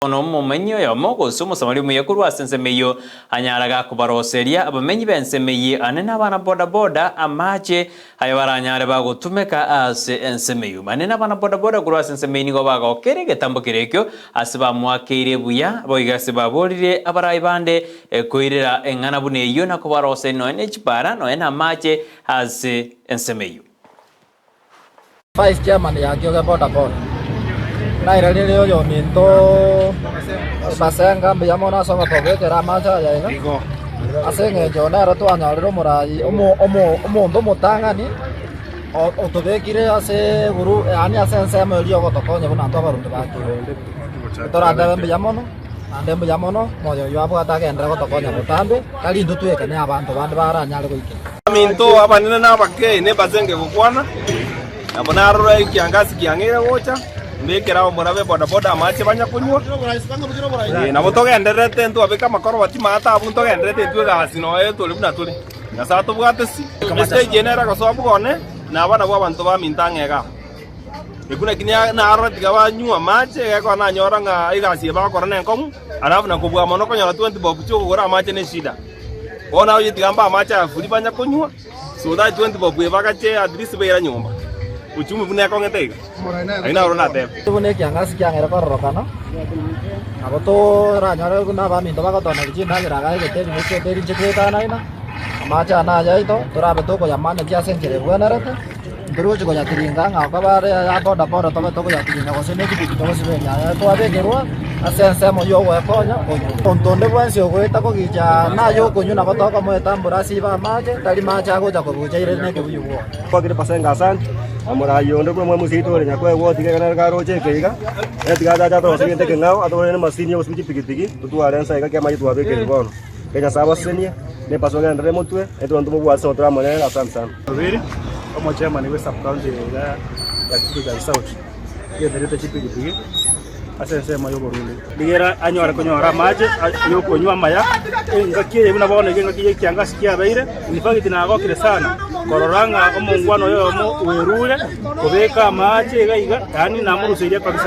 Bono omomenyi oyomo, gose Omosamaria omuya korwa ase ensemo eyio, anyare gakobaroseria abamenyi b'ensemo eyio ane nabana boda-boda amache aya baranyare bagotumeka ase ensemo eyio. Ane nabana boda-boda korwa ase ensemo eyio nigo bagokera egetambo keria ekio ase bamoakeire buya, boigo ase baborire abarai bande koirera eng'ana buna eyio na kobaroseria nonya ne chipara nonya namache ase ensemo eyio. Vice chairman ya Kioge boda boda nairaneire oyominto Basenga mbuya mono ase ogotobekera amache aya iga ase eng'encho nere twanyorire omorai omo omo omonto omotang'ani otobekire ase eguru yaani ase ensemo eria ogotokonya buna intwe abarundi ba Kioge. Toratebe mbuya mono. Naende mbuya mono moyo oyio abwate agenderere gotokonya botambe, tari intwe tweka, ne abanto bande baranyare goikera. Abaminto abanene na abake, nembasenge gokwana, nabo narora ekiangasi kiang'eire gocha, mbekere abamura be bodaboda amache banya konywa. Ee, nabo togendererete ntwabeka amakoroboti maate abwo ntogendererete intwe egasi noyo tore buna tore. Nyasae atobwate si. Estage eye nere egosoa bogone, naba nabwo abanto baminto ang'e igaa. Ekio naki narora tiga banywe amache, egekogera nanyora ng'a egasi eye bagokora nenkong'u, alafu na kobua mono konyora 20 bob chi'okogora amache ne eshida. Bono naroche tiga mbae amache aya free banya konywa, so that 20 bob eye bagache at least baira nyomba. Uchumi buna ekong'ete iga, ayio naro natebe. Buna ekiangasi kiang'eire kororokana, nabo toranyore buna abaminto bagotoneria chindagera iga egeteri ne chioteri inche twetanaina, amache aya nayaito, torabe tokoyamanagia ase enchera ebwenerete. Ntorigochia koyatiringa ng'a okaba are aya boda boda tobe tokoyatiringa gose ne epikipiki togosiberia aya twabekerwa ase ensemo y'ogwekonya konywa. Omonto onde bwensi ogoeta kogicha naye okonywa nabo tokomoeta mbura asibe amache, tari mache agocha kobucha ire nekebuyu bwoye. Kwakire Basenga asante, na moraai onde buna omwami seito ore nyakwegwa otiga ekero nere karoche eke iga, nere tiga achache atorosie egento ekeng'ao, atogorere emasini ya gosibia chipigipigi, totware ensa iga kiamache twabekerwe bono. Ekero Nyasae abasesenie, na epasaka egenderere motwe, naintwe bono tomobwate ase tore amo nere. Asante sana. Kabere, omochairman bwe sub-county iga ya Kitutu South, ogendererete chipigipigi ase ensemo y'oborundu. Rigera anyore konyora amache y'okonywa amaya, engaki eye buna bono iga engaki y'ekiangasi kiabeire, in fact nagokire sana korora ng'a omongwana oyo oyomo bwerure kobeka amache iga iga, yaani namoruseirie kabisa.